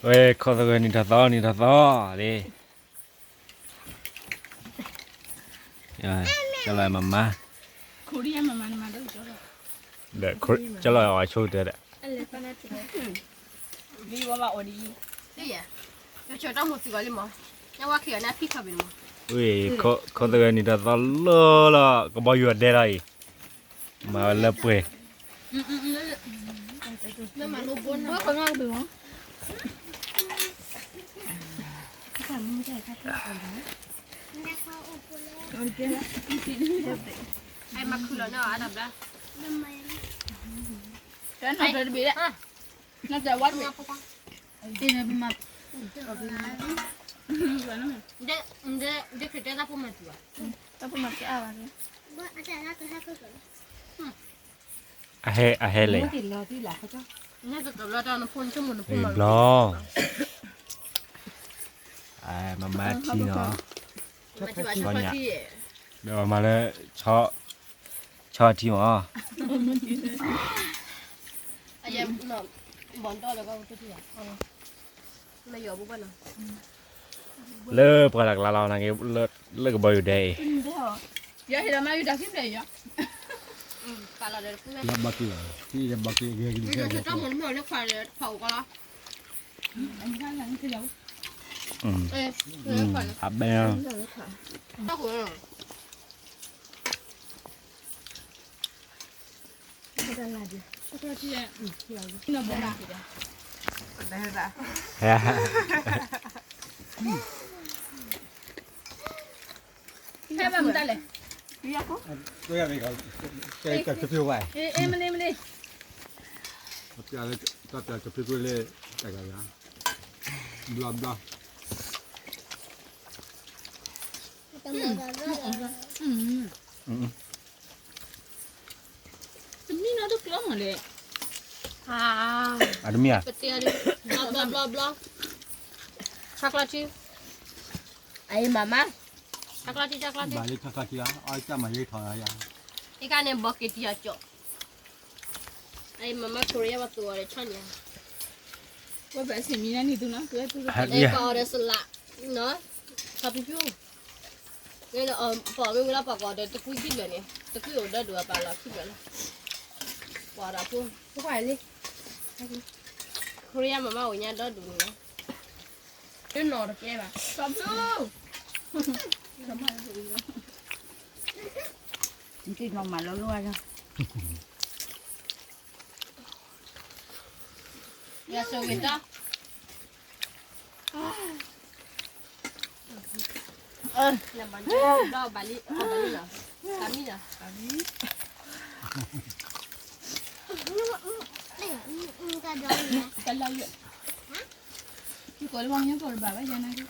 ဝဲ ခိၣ်သဂၢၢ်နံၣ်ထီၣ်သီ နံၣ်ထီၣ်သီလံ, ကၠီလီၤမၤမၤ, ကၠီလီၤအီၤဆိကတၢၢ်ဒီး, ဝဲ ခိၣ်သဂၢၢ်နံၣ်ထီၣ်သီလၢလီၤ ကဘီယူၤအဒဲလီၤအံၤ, မၤဝဲလၢပှဲၤ အဟဲ အဟဲလဲၣ်, ဘျီ, မၤမၤထံနီၤ, ဒီးမၤလၢ ဆီထံမး, လၢပှၤလၢ်ကျါလီၤ နာ်က့ၤ လၢကဘီယူၤဒဲအံၤ, ယဟဲလီၤမၤယူၤတၢ်ခံဖျၢၣ်အံၤ, လၢဘီက့ၤ, လၢဘီက့ၤ, အဘဲ ဟဲဘၣ်မတၤလဲၣ်, တၢ်ကဖျိဝဲ, တၢ်ကဖျိလၢ တၢ်ကဖျိလၢ ဘျီဘျီ တမံၤနီတကျီမးလဲၣ်, အတမံၤဧါ, ဘျီဘျီဘျီဘျီ, chocolate, အအံၤမၤမး, chocolate chocolate, ဘၣ်လၢ chocolate လီၤ, အီၣ်တၢ်မၤယဲထီၣ်ယၤ, အံၤကန့ၣ် ဘီက့ၤတံၢ်အီၤကၠီ, အအံၤမၤမး Korea ဝဲသိးအီၤဒီးဆီန့ၣ်, ဝဲဘၣ်စ့ၢ်မံၤနၤနံၤသူနီၤ, အံၤပှၤအီၤဒီးစလး, နီၤ, ခီဖျိဖျိ ပှၤမ့ၢ်ဝံၤလီၤပှၤကိးဒီးတကွံခံဘျဲၣ်န့ၣ်, တကွံအိၣ်ဒီးဒိၣ်အပာ်လီၤခံဘျဲၣ်လီၤ, ပှၤဒီးဖိ, ပှၤလံ, Korea မၤမးအိၣ်ညါဒီဒိၣ်န့ၣ်လီၤ, တနီၤတကဲဘၣ်, တနီၤမၤလီၤလိအါ, ယဆိၣ်ဂ့ၤတၢ် ဘၣ်လံ, ဘၣ်လံလီၤ, ဘၣ်မံလီၤ, တလီၤယွၤ, ယကိးလၢမ့ၢ်ညါကိးတဘၣ်ဘၣ်ယၤနာ်က့,